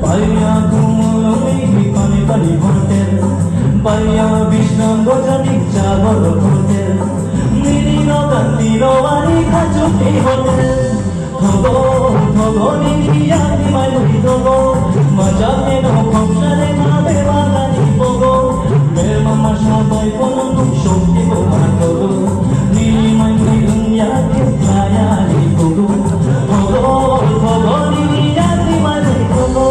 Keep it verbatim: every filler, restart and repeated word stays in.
Paiya Kumuloni Pani Pani Hotel, Paiya Bishnam Bojani Chagor Hotel, Nini no Gandhi no Ani Khachuti Hotel. Thogo, thogo, nini yakni mai mui thogo, majak ni no khoksa de ma be bagani pogo, be mama sabai pono duk shokti bo ma thogo, nini mai mui wng ya ke kaya ni pogo, thogo, thogo, nini yakni mai mui thogo.